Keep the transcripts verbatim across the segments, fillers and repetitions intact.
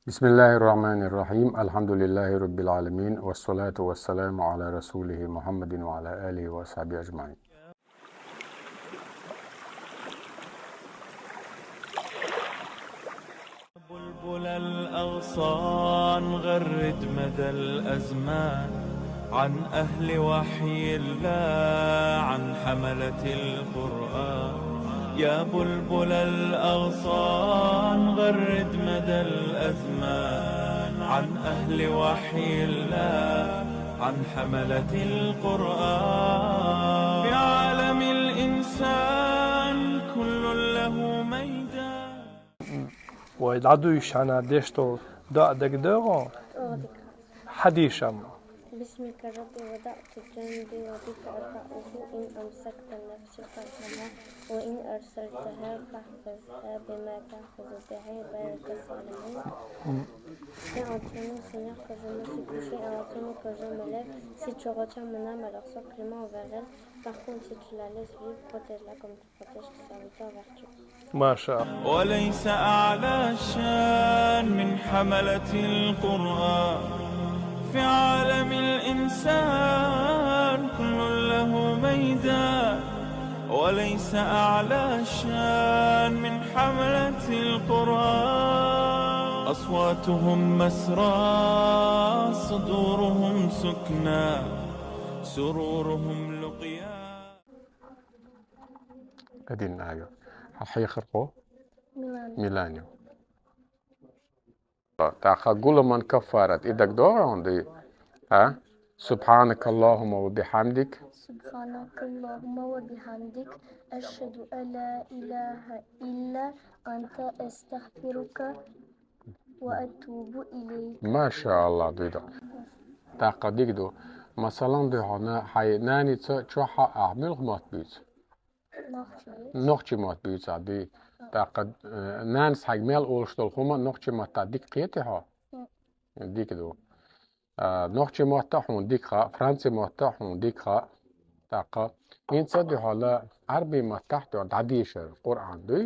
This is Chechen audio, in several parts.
بسم الله الرحمن الرحيم. الحمد لله رب العالمين. والصلاة والسلام على رسوله محمد وعلى آله وأصحابه أجمعين. بلبل الأغصان غرد مدى الأزمان عن أهل وحي الله، عن حملة القرآن. يا بلبل الأغصان غرد مدى الأزمان عن أهل وحي الله، عن حملة القرآن. في عالم الإنسان كل له ميدان. Вай дӀадуйш хьана деш долу даъ дагадогӀу? Хьадийшам. باسمك ربي وضعت جنبي وبك أرفعه إن أمسكت نفسي فارحمها وإن أرسلتها فاحفظها بما تحفظ به عبادك الصالحين. Tiens en ton nom, Seigneur, que je me suis couchée, et en ton nom que je me lève. Si tu retiens mon âme, alors sacrément envers elle. Par contre, si tu la laisses vivre, protège-la comme tu protèges tes serviteurs vertueux. ما شاء الله. وليس أعلى شان من حملة القرآن. في عالم الإنسان كل له ميدان، وليس أعلى شان من حملة القرآن. أصواتهم مسرى، صدورهم سكنى، سرورهم لقيا. Адин аю. Хьехархо. Милан. Миланю. ТӀаккха гуламан каффарат и дагадогӀу хьуна дуй? А? سبحانك اللهم وبحمدك. سبحانك اللهم وبحمدك، أشهد أن لا إله إلا أنت، أستغفرك وأتوب إليك. Ма ша Аллах, дуй до. ТӀаккха дика ду. Масалан, дуй хьуна, хьай наница чохь а ахь муьлха мотт буьйцу? Нохчи. Нохчи мотт буьйцу ахь, дуй. ТӀаккха, э, нанас хьайга мел олуш долу хӀума нохчи маттахь дика кхетий хьо? Дика ду. А, нохчи мотт а хьуна дика хаьа, франци мотт а хьуна дика хаьа. ТӀаккха хӀинца дуй хьуна Ӏарбий маттахь дуй хьуна дӀадешар, Къуръан дуй?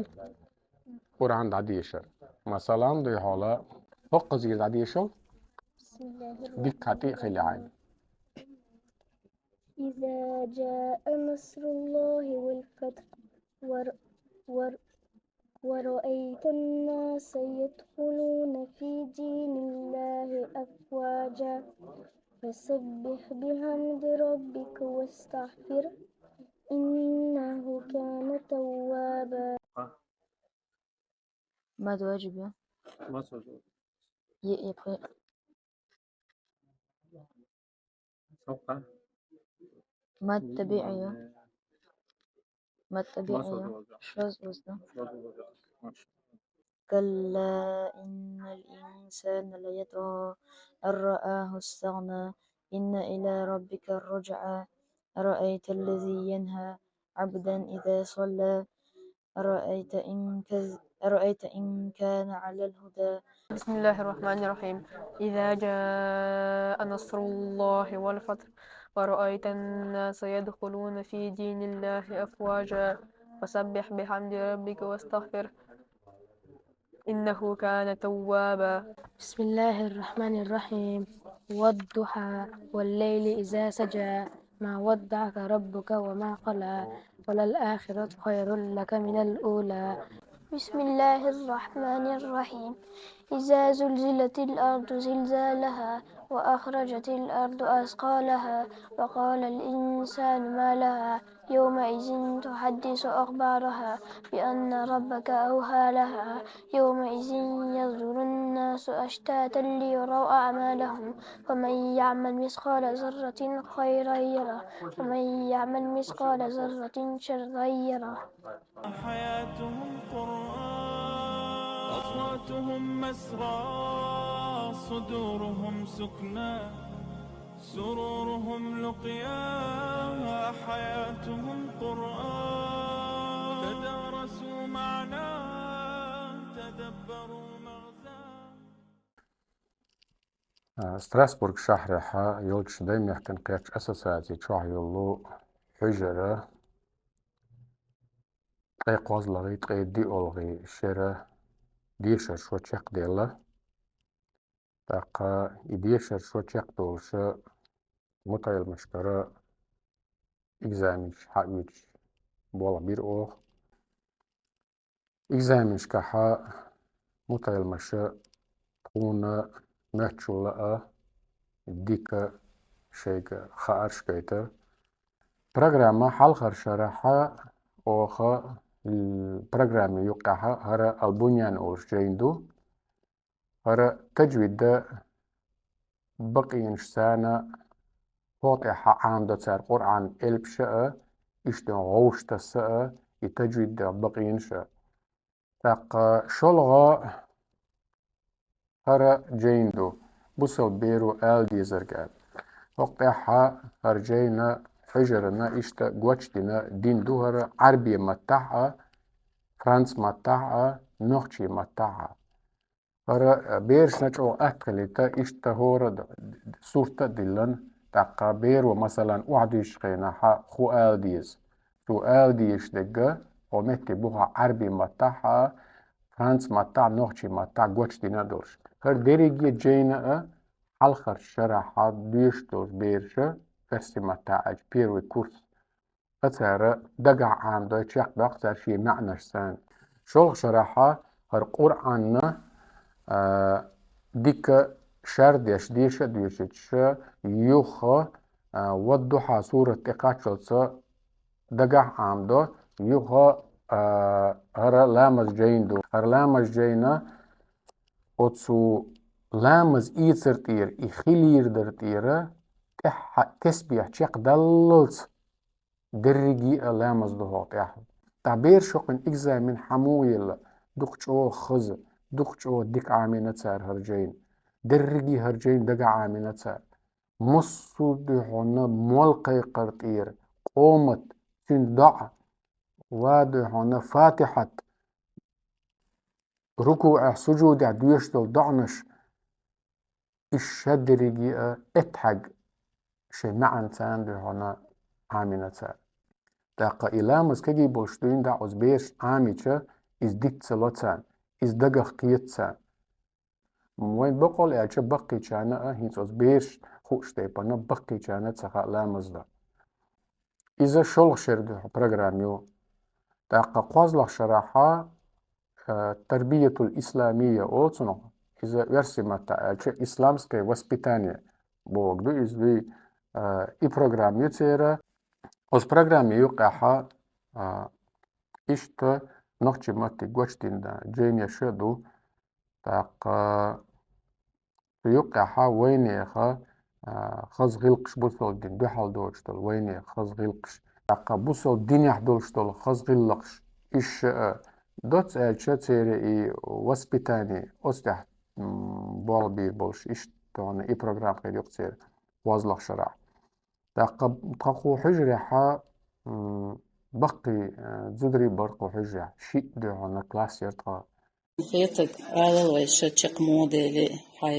Къуръан дӀадешар. Масалан, дуй хьуна, хӀокхуза дӀадешал? بسم الله الرحمن الرحيم. Дика хьан тӀе а хили хьайна. إذا جاء نصر الله والفتح ور-، ور-، ورأيت الناس يدخلون في دين الله أفواجا فسبح بحمد ربك واستغفره إنه كان توابا. مد واجب، يا؟ ما صار. يا، يا بخير. صفحة. مد طبيعي، يا. مد طبيعي، ما صار يا. وجع. شو قصده؟ شو قصده؟ ماشي. كلا إن الإنسان ليطغى أن رآه استغنى إن إلى ربك الرجعى أرأيت الذي ينهى عبدا إذا صلى أرأيت إن كز-، أرأيت إن كان على الهدى. بسم الله الرحمن الرحيم. إذا جاء نصر الله والفتح ورأيت الناس يدخلون في دين الله أفواجا فسبح بحمد ربك واستغفره إنه كان توابا. بسم الله الرحمن الرحيم. والضحى والليل إذا سجى ما ودعك ربك وما قلى وللآخرة خير لك من الأولى. بسم الله الرحمن الرحيم. إذا زلزلت الأرض زلزالها وأخرجت الأرض أثقالها وقال الإنسان ما لها يومئذ تحدث أخبارها بأن ربك أوحى لها يومئذ يصدر الناس أشتاتا ليروا أعمالهم فمن يعمل مثقال ذرة خيرا يره ومن يعمل مثقال ذرة شرا يره. حياتهم قرآن، أصواتهم مسرى، صدورهم سكنى، سرورهم لقيا، حياتهم قرآن. تدارسوا معناه، تدبروا مغزاه. А, Страсбург шахьрехь йолчу Даймехкан кхерчу ассоциаци чохь йолу хьуьжара ткъе кхозлагӀий, ткъе диъолгӀий шера дешар шо чекхделла. ТӀаккха и дешара шо чекхдолуша мутаӀеламашкара экзаменаш хьаоьцуш болх бира оха. Экзаменашкахьа мутаӀеламаша тхуна моьттучул а дика шайга хаарш гайтар. Программа хьалхара шарахьа оха, м, программе юккъехьа хӀара Албуньян олуш жайна ду. ХӀара таджвида бакъийнаш царна, хӀокху тӀехьа Ӏамадо цара Къуръан элпаша а, иштта гӀовшаша а, и таджвида бакъийнаш а. ТӀаккха шолгӀа хӀара жайна ду, бусалба беро ала дезарг аьлла. ХӀокху тӀехьа хӀара жайна хьуьжарана иштта гочдина дин ду хӀара Ӏарбий маттахь а, франц маттахь а, нохчий маттахь а. ХӀара берашна чӀогӀа атта хилийта, иштта хӀора д-, сурт а диллина, тӀаккха беро, масалан, охьадуьйшучу хенахьа хӀу ала деза. Цо ала дезаш дерг хӀокху метте бу хьа Ӏарбий маттахь а, франц маттахь а, нохчий маттахь а гочдина а долуш. ХӀара дерриге а жайна а хьалхарчу шарахьа доьшуш долчу бераша, оьрсийн маттахь аьлча, первый курс, а цара дагахь Ӏамадой чекхдоккху цара шен маьӀнаш санна. ШолгӀа шарахьа хӀара Къуръанна, а, дика шардеш, деша а доьшуьйтуш, юха, а, «Ваддухьа» сурат тӀекхаччалца дагахь Ӏамадо, юха, а, хӀара ламаз жайна ду. ХӀара ламаз жайна оцу ламаз эцар тӀера, и хилийрдар тӀера, тӀаьхьа тесбехь чекхдаллалц дерриге а ламаз ду хӀокху тӀехь. ТӀаккха бераш хӀокхуьнан экзамен хьан муха елла, дукха чӀогӀа хаза, дукха чӀогӀа дика Ӏамийна цара хӀара жайна. Дерриге а хӀара жайна дагахь Ӏамийна цара. Массо а дуьхьална молла кхайкхар тӀера, къомат, цуьнан доӀа, ва дуьхьална фатихьат, рукуӀехь, сужудехь доьшуш долу доӀанаш, уьш шадерриге а эттхьаг шайн маьӀна царна дуьхьална Ӏамийна цара. ТӀаккха и ламаз кегий болуш дуьйна дӀа оцу бераш Ӏамийча, иза диц ца ло царна, иза дагах кхета царна. Вайн бакъал аьлча, баккхийчарна а, хӀинца оцу бераш хууш тайпана, баккхийчарна а ца хаьа ламаз дан. Иза шолгӀа шеран дуьхьа программа ю. ТӀаккха кхозлагӀа шарахьа, э, тарбиятул исламия олу цунах. Иза оьрсийн маттахь аьлча, исламское воспитание бохург ду иза дуй, э, и программа ю церан. Оцу программе юккъехьа, э, иштта нохчийн маттиг гочдина жайнаш а ду. ТӀаккха цу юккъехьа вайнеха, а, хаза гӀиллакхаш, бусалба дин дуьхьал доцуш долу вайнеха хаза гӀиллакхаш. ТӀаккха бусалба динехь долуш долу хаза гӀиллакхаш, уьш а доцца аьлча, церан и воспитание, оцу тӀехь, м, болх бийр болуш, иштта тахана и программа хир ю-кх церан кхозлагӀа шарахь. ТӀаккха тхан кху хьуьжарехьа, м, баккхий, э, зударий бара кху хьуьжарехь, шиъ дуьхьална класс яра тхан. Хетаг алал вай ша чекх модели хьай,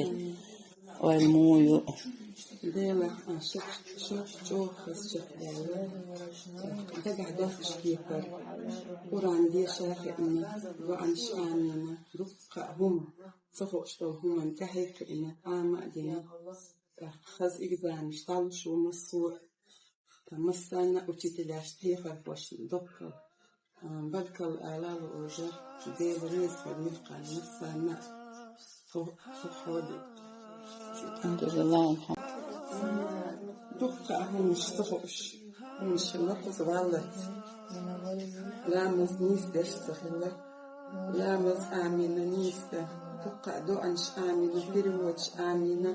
вай муу ю. Делахь, а, ша, ша чӀогӀа хаза чекхдаьлла. Дагахь дохкуш кепара. Къуръан деша хиъна, доӀанаш Ӏамийна, дуккха а хӀума, ца хууш долу хӀуманна тӀаьхье а кхиъна, Ӏама а дина. Хаза экзаменаш дӀалуш ву массо а. Тхан массарна а учителяшна, хьехархошна доккха, а, баркалла ала лууржа, Дела реза хуьлда мехкан массарна а. Хо-, хо-, хода. Алхьамдулиллахь. Дуккха а хӀуманаш ца хууш, хӀуманаш хилла кхуза валлалц. Ламаз нийса деш ца хилла. Ламаз Ӏамийна нийса, дуккха а доӀанаш Ӏамийна, переводаш Ӏамийна,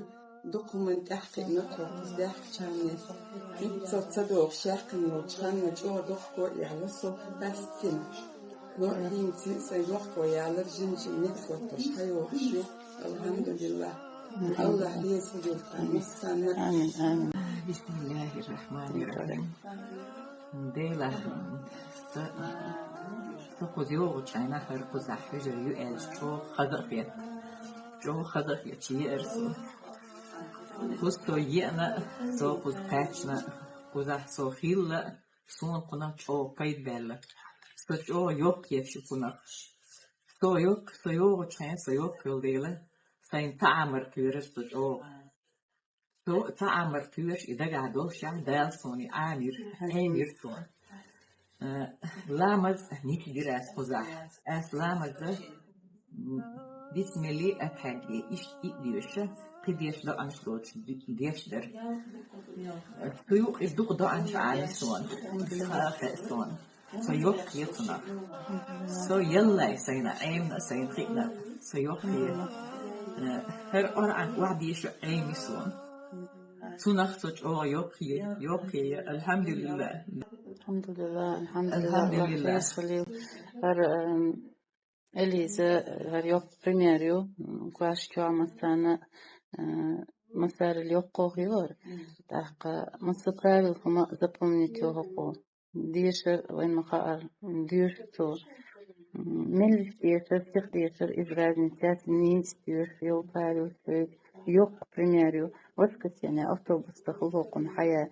дукха хӀуманна тӀаьхьа кхиъна тхо кхуза даьхкичарна. ХӀинццалц ца догӀуш яьккхина йолчу ханна чӀогӀа дохко а яьлла со, къаьсттина. Но хӀинца сайн дохко ялар жим-жим нигат хӀоттош хьайогӀуш ю. Алхьамдулиллахь. Аллахь реза хуьлда тхан массарна. Амин, амин. Бисмиллахир-рахманир-рахим. Делахь, ста, ста кхуза йогӀучу хенахь хӀара кхузахь хьуьжар ю аьлча, чӀогӀа хаза а хетта. ЧӀогӀа хаза а хеташ еара со. Кхуза со еана а, со кхуза кхаьчна а, кхузахь со хилла а, суна кхунах чӀогӀа пайда баьлла. Со чӀогӀа йоккха еза ю кхунах. Со йоккха, со йогӀучу хенахь со йоккха йолу дела, тайна таӀамар кхоьрар со чӀогӀа. Со таӀамар кхоьраш и дагахь доллушехь, Дала суна и Ӏамийра, Ӏемийра суна. Э, ламаз нисдира ас кхузахь. Ас ламаз, м, бисмилли, атхьагги, иштта и а доьшуш, кхидерш доӀанаш доцуш ди-, деш дара. Цу юкъе дукха доӀанаш Ӏами суна. Хаьа суна. Со йоккхае цунах. Со еллай сайна Ӏемина, сайна хиъна, со йоккхае. Э, хӀара Къуръан охьадеша Ӏеми суна. Цунах со чӀогӀа йоккхае, йоккхае. Алхьамдулиллах. Алхьамдулиллах, алхьамдулиллах, Алхьамдулиллах. Аллах хьесалил. ХӀара, эм, Элиза, хӀара йоккха пример ю, м, кхоьш чохь массарна, э, массарел йоккхох ю хӀара. ТӀаккха масса правил хӀума запомнить йо хӀокхо. Дешар, вайн ма хаара, доьшу цо. М, меллица дешар, сиха дешар, иза разница яц, нийса доьшу, йолу правил шоьга. Йоккха пример ю. Воскресенье автобус тӀехула хӀокхунна хьаяь.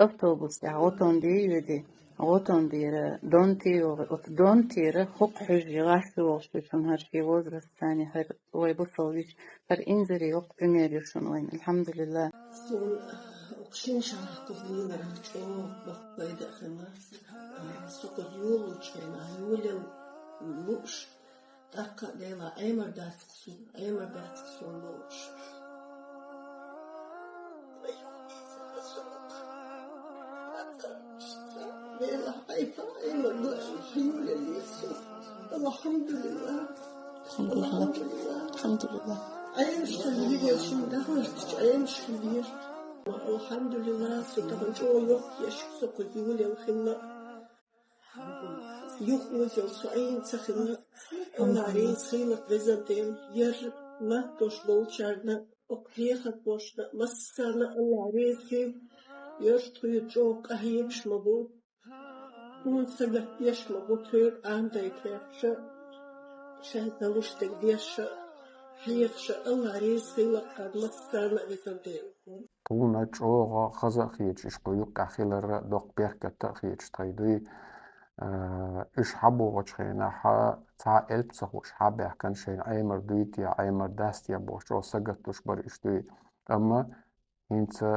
Автобус тӀехь гӀо тонна де йоьду. ГӀо тонна дийра, донна те йогӀу. Оцу донна тера хӀокху хьуьжарий гӀаш йогӀуш ю шуна хӀара шен возрастца, хӀара вай бусалба йиша, хӀара инзаре йоккха пример ю шуна вайна. Алхьамдулиллах. Суна оцу шина шарахь кхуза леларх чӀогӀа боккха пайда а хилла. Со кхуза йолалучу хенахь, йолалла лууш, тӀаккха а Делан Ӏемар дац-кх суна, Ӏемар дац-кх суна лууш. Делан Ӏемар ду, йолалла суна. Алхьамдулиллах. Алхьамдулиллах. Алхьамдулиллах. Ӏемаш хилла вирел шуна дӀахӀоьттича, Ӏемаш хилла вира. Алхьамдулиллах, со тахана чӀогӀа йоккха еш, со кхуза йолалла хилла. Юха озал со Ӏийна ца хилла, Алла реза хила везан Дела, яра маттош болчарна, оха хьехархошна, массарна Алла реза хила, яра тхоьга чӀогӀа къахьегаш ма бу, хӀунда сагатдеш ма бу, тхоьга Ӏамадайта лаьтташ, шаьш далуш дерг деш, хьехаш, Алла реза хила, массарна а везан Дела. Тхуна чӀогӀа хаза а хеташ, уьш кху юккъехь хилар доккха беркат а хеташ тхайн дуй. Э, уьш хьабогӀучу хенахь цхьа а элп ца хууш хьабаьхкина, шайна Ӏемар дуй те, Ӏемар дац те бохуш, чӀогӀа сагатдеш бара уьш дуй. Амма хӀинца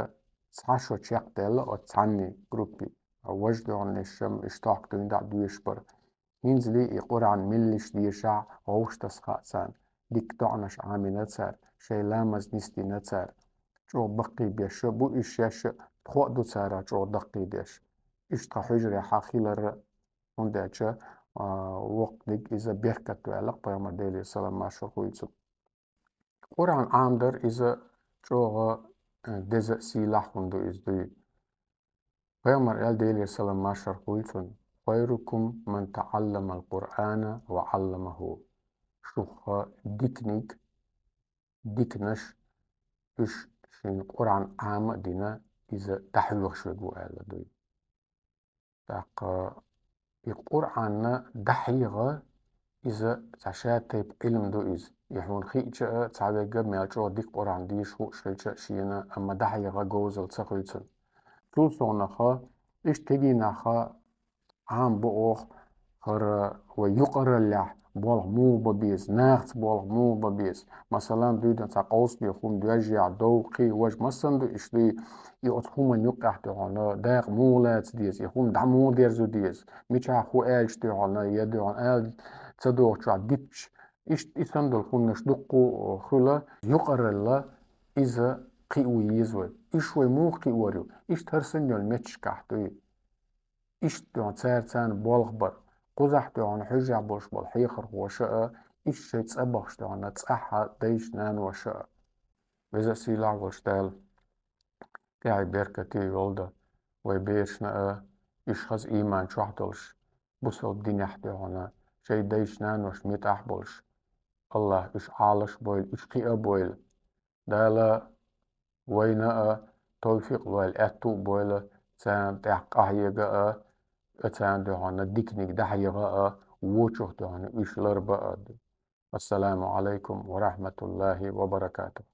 цхьа шо чекхдаьлла оцу цхьанний группе. Важа дуьхьалнешшам уьш тохка дуьйна дӀа а доьшуш бара. ХӀинцале и Къуръан меллаша дешахь, вовшахтасса хаьа царна. Дика доӀанаш Ӏамийна цара, шайн ламаз нисдина цара. ЧӀогӀа баккхийбеш а бу уьш шаьш а, тхо а ду царах чӀогӀа даккхийдеш. Уьш тхан хьуьжарехь хилар, хӀунда аьлча, а, воккханиг иза беркат ваьлла-кх, пайхамар, Делера салам-маршо хуьлда цунна. Къуръан Ӏамадар иза чӀогӀа, э, деза а, сийлахь а хӀума ду иза дуй. Пайхамар аьлла, Делера салам-маршо хуьлда цунна: «Хайрукум ман таӀалламал Къуръана ва Ӏалламаху». Шух диканиг, диканаш, уьш шена Къуръан Ӏама а дина, иза дӀахьоьхуш верг ву аьлла дуй. ТӀаккха и Къуръан дӀахьеха, иза цхьа шатайпа Ӏилма ду иза. И хьуна хиъча а, цхьаверг а мел чӀогӀа дика Къуръан деша хууш хилча а шена, амма дӀахьеха говзалла ца хуьлу цунна. Цул совнаха, иштта кегийнахха Ӏамабо оха хӀара вай юкъараллехь болх муха бан беза, нахаца болх муха бан беза. Масала, дуьйна цхьа къовсаме хӀума доьжча, дов, кхин, важа, массанхьа ду уьш дуй, и оцу хӀуманна юккъехь дуьхьал дакъа муха лаца деза, и хӀума дӀа муха дерзо деза, мичахь хӀу аьлча дуьхьал, я дуьхьал ала ца догӀучохь дитча. Иштта и санна долу хӀуманаш дуккха а хуьлу, юкъаралла иза кхио еза вай. Уьш вай муха кхиор ю? Иштта хӀара санна йолу меттигашкахь дуй. Иштта дуьхьал цара царна болх бар. Кхузахь дуьхьал хьуьжарехь болуш болу хьехархоша а, иштта шайн цӀа бахаш дуьхьал цӀахь а дайша, наноша а. Веза а, сийлахь а волчу Дала тӀаьхье беркате йолда вай берашна а, уьш хаза ийман чохь долуш, бусалба динехь дуьхьал шайн дайша, наноша муьтӀахь а болуш, Аллах уьш Ӏалаш а бойла, уьш кхиа а бойла. Дала вайна а тавфикъ лойла, аьтту а бойла, царна тӀехь къахьега а, царна дуьхьал диканиг дӀахьеха а, вочух дуьхьал уьш ларба а. Ассаламу Ӏалайкум ва рахьматуллахӀи ва баракатухӀ.